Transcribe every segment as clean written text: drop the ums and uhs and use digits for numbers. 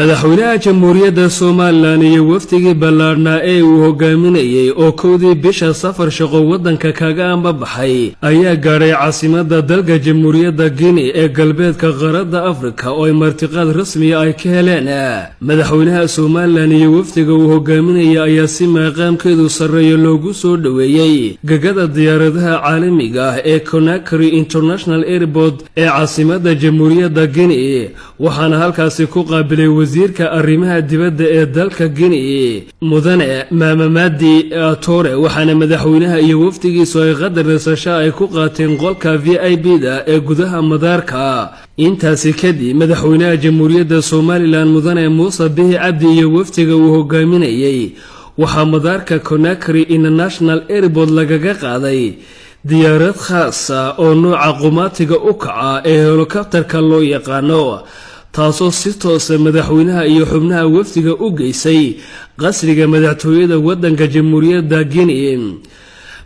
Madaxweynaha Jamhuuriyadda Somaliland iyo wafdigii ballaadhnaa ee uu hogaaminayey oo 1dii bisha safar shaqo waddanka kaga ambabaxay ayaa gaadhay caasimadda dalka Jamhuuriyadda Guinea ee galbeedka qaaradda Afrika, oo ay martiqaad rasmiya ay ka heleen. Madaxweynaha Somaliland iyo wafdiga uu hogaaminaya ayaa si maaqaamkeedu sarreeyo loogu soo dhoweeyey gagada diyaaradaha caalamiga ah ee Conakry International Airport ee caasimadda Jamhuuriyadda Guinea, waxaana halkaasi ku qaabilay wasiirka arrimaha dibadda ee dalka Guinea, mudane Mamadi Toure. Waxaana madaxweynaha iyo wafdigiisu ay qadar nasasho ay ku qaateen qolka VIP da ee gudaha madaarka. Intaasi kadib, madaxweynaha Jamhuuriyadda Somaliland, mudane Muuse Bihi Cabdi, iyo wafdiga uu hogaaminayey waxaa madaarka Conakry International Airport lagaga qaaday diyaarad khaasa oo nooca qumaatiga u kaca ee helikobtarka loo yaqaano, taasoo si toosa madaxweynaha iyo xubnaha wafdiga u geysay qasriga madaxtooyada waddanka Jamhuuriyadda Guinea.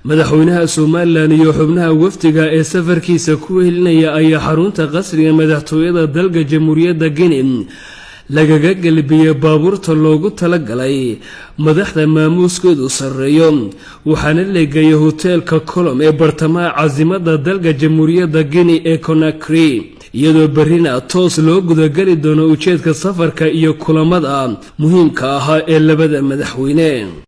Madaxweynaha Somaliland iyo xubnaha wafdiga ee safarkiisa ku helinaya ayaa xarunta qasriga madaxtooyada dalka Jamhuuriyadda Guinea lagaga gelbiyey baabuurta loogu talagalay madaxda maamuuskeedu sarreeyo, waxaana leegayay hoteelka Colom ee bartamaha caasimada dalka Jamhuuriyadda Guinea ee Conakry, iyadoo berrina toos loo gudageli doono ujeedka safarka iyo kulamada muhiimka ahaa ee labada madaxweyne.